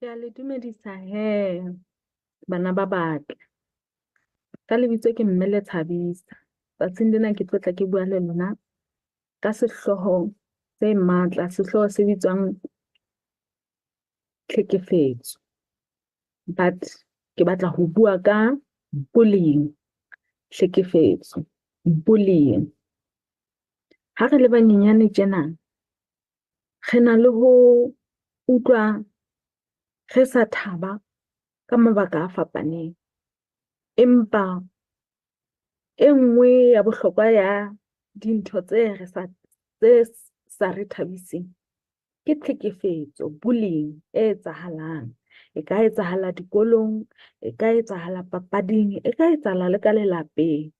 Ke a le dumedisa hee bana ba batle. Ka lebitso ke mme Lethabisa. Tsatsing lena ke tlo tla ke bua le lona ka sehlooho se matla, sehlooho se bitswang tlhekefetso. But ke batla ho bua ka bullying, hlekefetso, bullying. Ha re le banyenyane tjena, re na le ho utlwa re sa thaba ka mabaka a fapaneng. Empa e nngwe ya bohlokwa ya dintho tse re sa tse sa re thabiseng ke tlhekefetso, bullying e etsahalang. E ka etsahala dikolong, e ka etsahala papading, e ka etsahala le ka lelapeng.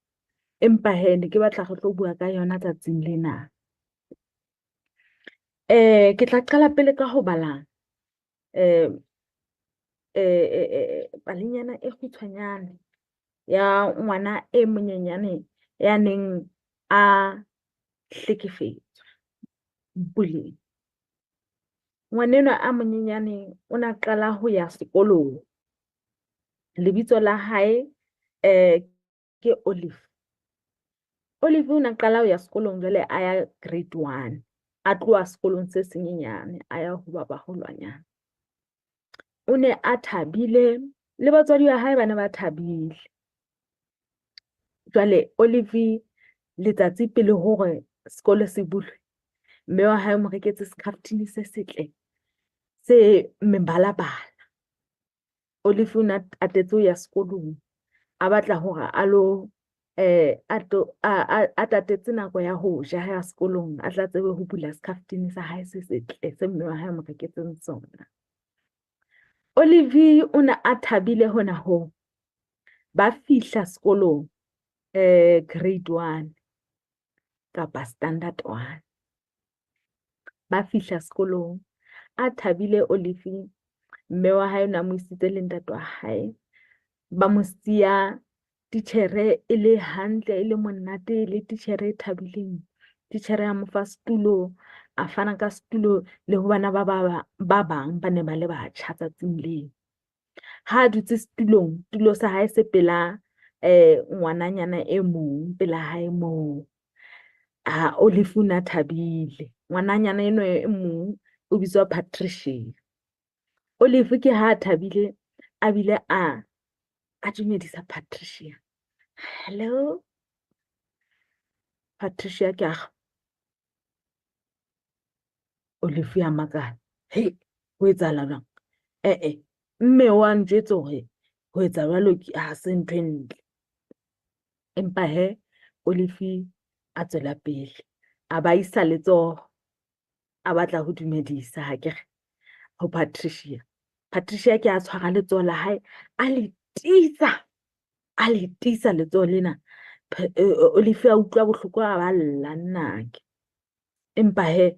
Empa hee ne ke batla re tlo bua ka yona tsatsing lena. Ke tla qala pele ka ho bala palenyana e kgutshwanyane ya ngwana e monyenyane ya neng a hlekefetswa, bullying. Ngwana enwa a monyenyane o na qala ho ya sekolong. Lebitso la hae ke Olive. Olive o na qala ho ya sekolong jwale a ya grade one, a tloha sekolong se senyenyane a ya ho ba baholwanyane. O ne a thabile le batswadi ba hae ba ne ba thabile. Jwale Olive letsatsi pele hore sekolo se bulwe, mme wa hae o mo reketse skhaftini se setle se mebalabala. Olive o ne a tatetse ho ya sekolong, a batla hore a lo a tatetse nako ya ho ja ha ya sekolong, a tla tsebe ho bula skhaftini sa hae se setle se mme wa hae a mo reketseng sona. Olive o ne a thabile hona hoo. Ba fihla sekolong grade one kapa standard one. Ba fihla sekolong a thabile Olive, mme wa hae o ne a mo isitse le ntate wa hae. Ba mo siya titjhere e le hantle, e le monate, le titjhere e thabileng. Titjhere ya mo fa setulo, a fana ka setulo le ho bana ba bang ba ne ba le batjha tsatsing leo. Ha a dutse setulong, tulo sa hae se pela ngwananyana e mong pela hae moo. Olive o ne a thabile. Ngwananyana enwa e mong o bitswa Patricia. Olive ke ha a thabile a bile a a dumedisa Patricia. Hello. Patricia ke a Olive ya makala. Hey, ho etsahala jwang? Eh-eh, mme wa njwetsa hore ho etsa jwalo ha se ntho e ntle. Empa hee Olive a tswela pele, a ba isa letsoho, a batla ho dumedisa hakere ho Patricia. Patricia ke a tshwara letsoho la hae, a le tiisa, a le tiisa letsoho lena. Olive a utlwa bohloko a ba lla nnake. Empa hee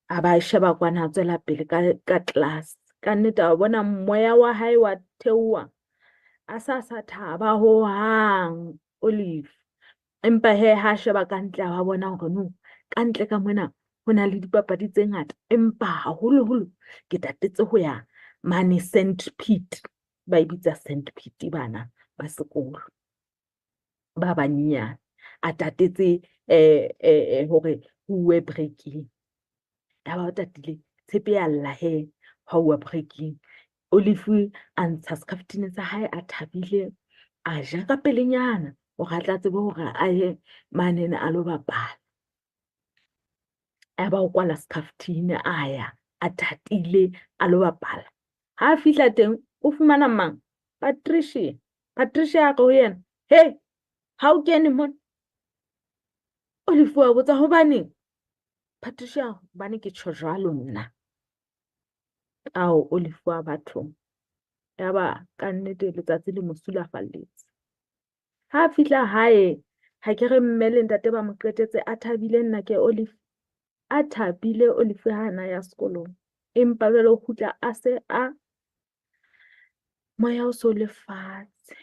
a ba sheba kwana a tswela pele ka class. Ka nnete a bona moya wa hae wa theoha, a sa thaba hohang Olive. Empa hee ha sheba ka ntle a ba bona hore no, ka ntle ka mona ho na le dipapadi tse ngata. Empa haholoholo ke tatetse ho ya mane Sandpit, ba e bitsa Sandpit bana ba sekolo ba banyenyane. A tatetse hore ho uwe break-ing. Ya ba o tatile, tshepe ya lla hee ha uwa break-ing. Olive a ntsha skhaftini sa hae a thabile, a ja ka pelenyana hore a tla tsebe hore a ye manene a lo bapala. Ya ba o kwala skhaftini a ya a tatile a lo bapala. Ha a fihla teng o fumana mang? Patricia. Patricia a re ho yena, "Hey, ha o kene mona." Olive wa botsa hobaneng? Patricia, hobane ke tjho jwalo nna. Ao, Olive wa bathong. Ya ba ka nnete letsatsi le mo sulafalletse. Ha a fihla hae, ha ke re mme le ntate ba mo qetetse a thabile nna ke Olive. A thabile Olive ha na ya sekolong. Empa jwale o kgutla a se a moya o so le fatshe.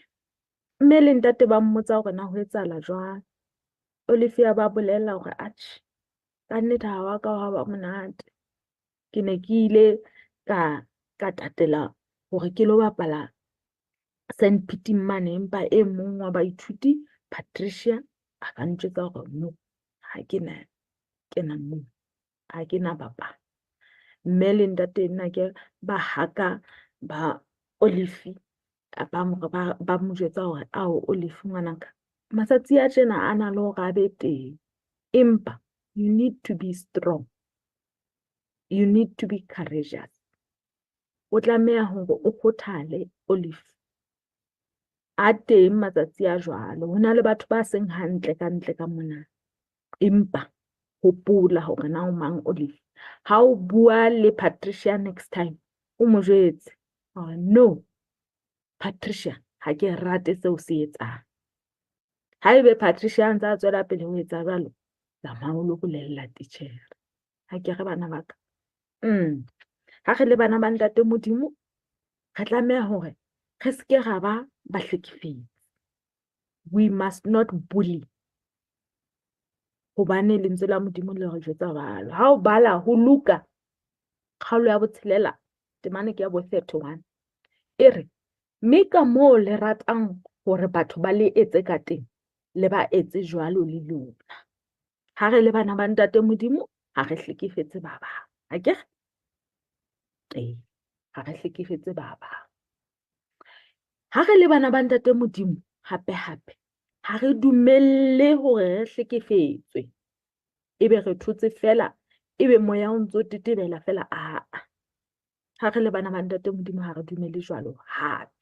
Mme le ntate ba mmotsa hore na ho etsahala jwang. Olive ya ba bolella hore atjhe, ka nnete ha wa ka wa ba monate. Ke ne ke ile ka tatela hore ke lo bapala sandpiting mane, empa e mong wa baithuti Patricia a ba ntjwetsa hore no, ha ke na kena moo, ha ke na bapala. Mme le ntate nna ke ba haka ba Olive ba mo jwetsa hore ao Olive ngwanaka, matsatsi a tjena a na le hore a be teng, empa you need to be strong, you need to be courageous. O tlameha hore o kgothale Olive. A teng matsatsi a jwalo, ho na le batho ba seng hantle ka ntle ka mona, empa hopola hore na o mang Olive. Ha o bua le Patricia next time, o mo jwetse hore no Patricia, ha ke rate seo se etsang. Haebe Patricia a ntse a tswela pele ho etsa jwalo, tsamaya o lo bolella titjhere. Ha ke re bana ba ka, ha re le bana ba ntate Modimo, re tlameha hore re se ke ra ba bahlekefetsi. We must not bully. Hobane lentswe la Modimo le re jwetsa jwalo. Ha o bala ho Luka kgaolo ya botshelela, temana ke ya bo 31, e re, mme ka moo le ratang hore batho ba le etse ka teng, le ba etse jwalo le lona. Ha re le bana ba ntate Modimo, ha re hlekefetse ba bang. Akere? Ee, ha re hlekefetse ba bang. Ha re le bana ba ntate Modimo, hape hape, ha re dumelle hore re hlekefetswe. Ebe re thotse fela, ebe moya o ntso tetebela fela, aa. Ha re le bana ba ntate Modimo, ha re dumele jwalo hape.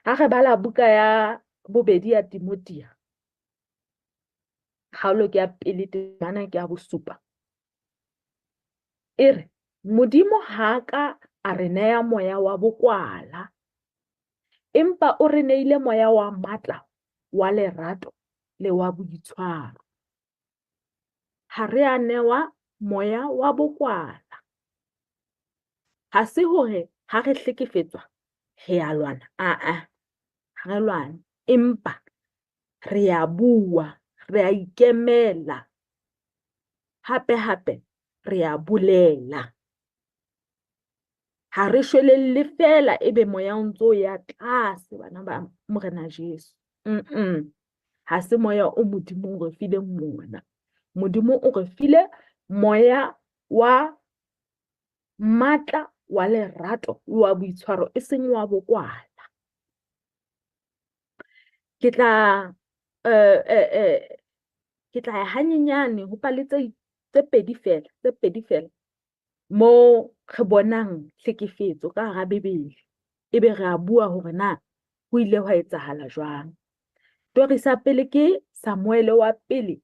Ha re bala buka ya bobedi ya Timothea, kgaolo ke ya pele, temana ke ya bosupa, e re, Modimo ha ka a re neya moya wa bokwala, empa o re neile moya wa matla, wa lerato le wa boitshwaro. Ha re a newa moya wa bokwala. Ha se hore ha re hlekefetswa re a lwana, aa, ha re lwane, empa re a bua, re a ikemela, hape hape re a bolela. Ha re shwelelle fela ebe moya o ntso ya tlase, bana ba Morena Jesu. Ha se moya o Modimo o re fileng wona. Modimo o re file moya wa matla, wa lerato le wa boitshwaro, e seng wa bokwala. Ke tla ke tla ya hanyenyane ho pale tse pedi fela, tse pedi fela mo re bonang hlekefetso ka hara Bibele, ebe re a bua hore na ho ile hwa etsahala jwang. Tori sa pele ke Samuele wa pele,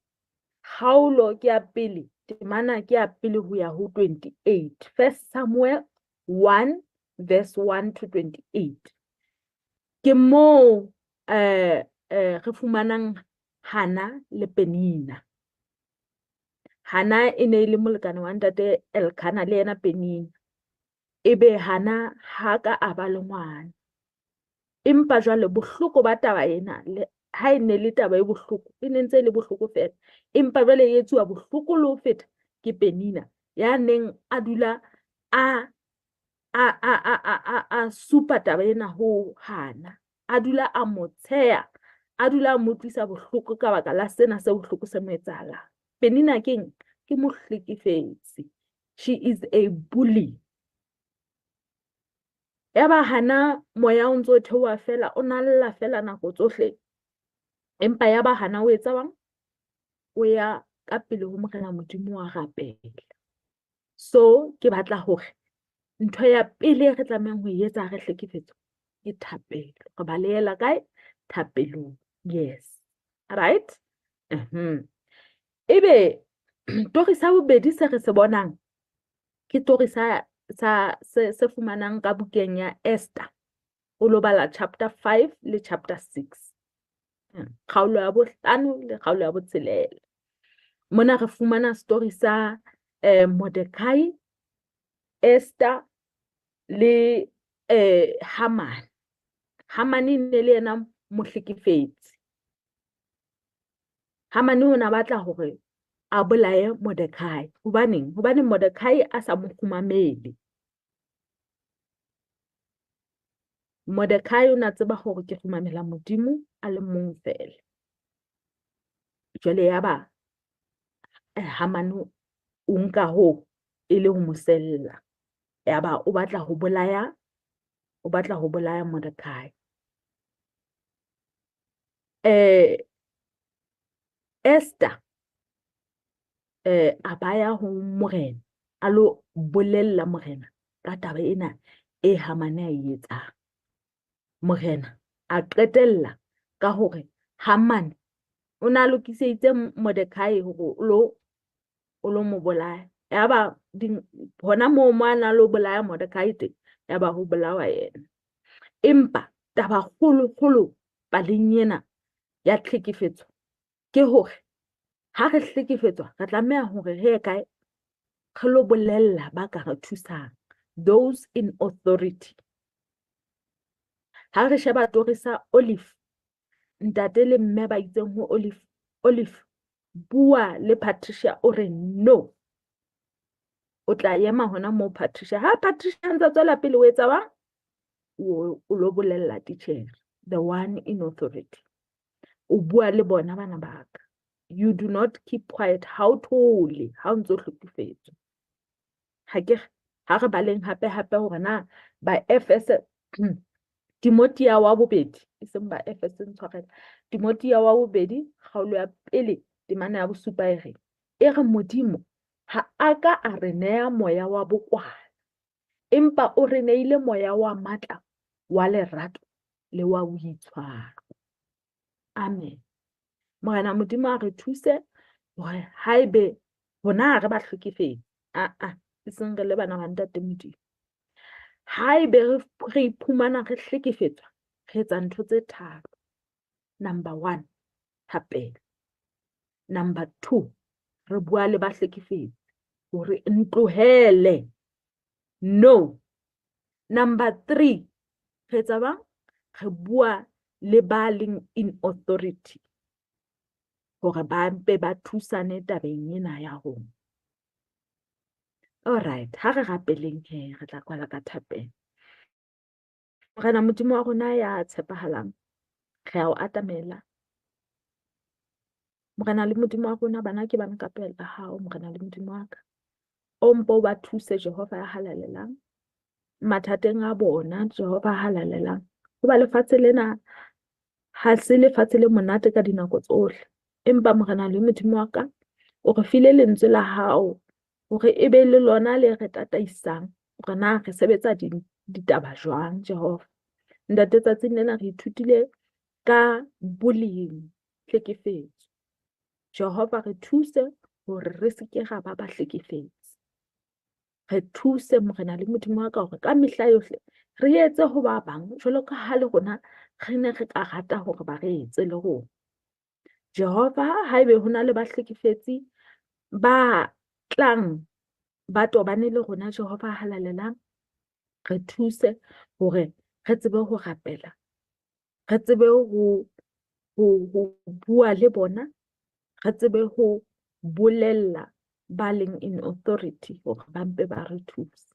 kgaolo ke ya pele, temana ke ya pele ho ya ho 28. First Samuel 1 verse 1 to 28. Ke moo re fumanang Hana le Penina. Hana e ne e le molekane wa ntate Elkana le yena Penina. Ebe Hana ha ka a ba le ngwana. Empa jwale bohloko ba taba ena, le ha e ne le taba e bohloko, e ne ntse e le bohloko fela, empa jwale e etsuwa bohloko le ho feta ke Penina, ya neng a dula a supa taba ena ho Hana, a dula a mo tsheha, a dula a mo utlwisa bohloko ka baka la sena se bohloko se mo etsahalang. Penina keng? Ke mohlekefetsi. She is a bully. Yaba Hana moya o ntso theoha fela, o nalla fela nako tsohle. Empa yaba Hana o etsa bang? O ya ka pele ho Morena Modimo wa rapela. So ke batla hore ntho ya pele re tlamehang ho e etsa ha re hlekefetswa ke thapelo. Re balehela kae? Thapelong. Yes. Right? Ebe tori sa bobedi se re se bonang ke tori sa se fumanang ka bukeng ya Esther. O lo bala chapter 5 le chapter 6. Kgaolo ya bohlano le kgaolo ya botshelela. Mona re fumana story sa Mordecai, Esther le Haman. Haman e ne le yena mohlekefetsi. Haman o ne a batla hore a bolaye Mordecai. Hobaneng? Hobane Mordecai a sa mo kgumamele. Mordekai o ne a tseba hore ke kgumamela Modimo a le mong feela. Jwale yaba Hamane o nka hoo e le ho mo sella. Yaba o batla ho bolaya, o batla ho bolaya Mordekai. Esther a ba ya ho morena, a lo bolella morena ka taba ena e Hamane a e etsang. Morena a qetella ka hore Hamane o ne a lokiseditse Mordekai hore o lo o lo mo bolaya. Yaba hona moo mo a na lo bolaya Mordekai teng, yaba ho bolawa yena. Empa taba kgolo kgolo paleng ena ya tlhekefetso ke hore ha re hlekefetswa re tlameha hore re ye kae? Re lo bolella ba ka re thusang, those in authority. Ha re sheba tori sa Olive, ntate le mme ba itseng ho Olive, Olive bua le Patricia o re no. O tla ema hona moo Patricia. Ha Patricia a ntse a tswela pele o etsa bang? O lo bolella titjhere, the one in authority. O bua le bona bana ba ka. You do not keep quiet. Ha o thole ha o ntso hlekefetswa. Ha ke ha re baleng hape hape hore na ba Efese Timothea wa bobedi, e seng ba Efese ntshwarela. Timothea wa bobedi kgaolo ya pele temana ya bosupa e reng? E re Modimo ha a ka a re neha moya wa bokwala, empa o re neile moya wa matla, wa lerato le wa boitshwaro. Amen. Morena Modimo a re thuse hore haebe rona ha re ba hlekefetse, aa, e seng re le bana ba Ntate Modimo. Haebe re iphumana re hlekefetswa, re etsa ntho tse tharo. Number one, thapelo. Number two, re bua le bahlekefetsi hore ntlohele. No. Number three, re etsa bang? Re bua le ba leng in authority hore ba mpe ba thusane tabeng ena ya rona. All right, ha re rapeleng he, re tla kwala ka thapelo. Morena Modimo wa rona ya tshepahalang, re a o atamela. Morena le Modimo wa rona, bana ke bana ka pela hao, Morena le Modimo wa ka. O mpo o ba thuse, Jehova ya halalelang, mathateng a bona, Jehova ya halalelang. Hoba lefatshe lena ha se lefatshe le monate ka dinako tsohle. Empa Morena le Modimo wa ka, o re file lentswe la hao hore e be le lona le re tataisang hore na re sebetsa ditaba jwang, Jehova. Ntate, tsatsing lena re ithutile ka bullying, hlekefetso. Jehova re thuse hore re se ke ra ba bahlekefetsi. Re thuse Morena le Modimo wa ka hore ka mehla yohle re etse ho ba bang jwalo ka ha le rona re ne re ka rata hore ba re etse le rona. Jehova, haebe ho na le bahlekefetsi ba tlang ba tobane le rona, Jehova halalelang, re thuse hore re tsebe ho rapela, re tsebe ho bua le bona, re tsebe ho bolella ba leng in authority hore ba mpe ba re thuse.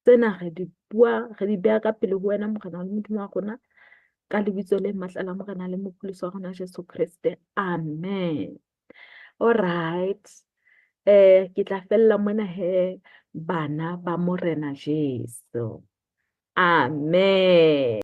Tsena re di bua, re di beha ka pele ho wena Morena le Modimo wa rona, ka lebitso le matla la Morena le Mopholosi wa rona Jesu Kreste. Amen. All right. Ke tla fella mona he, bana ba Morena Jesu. Amen.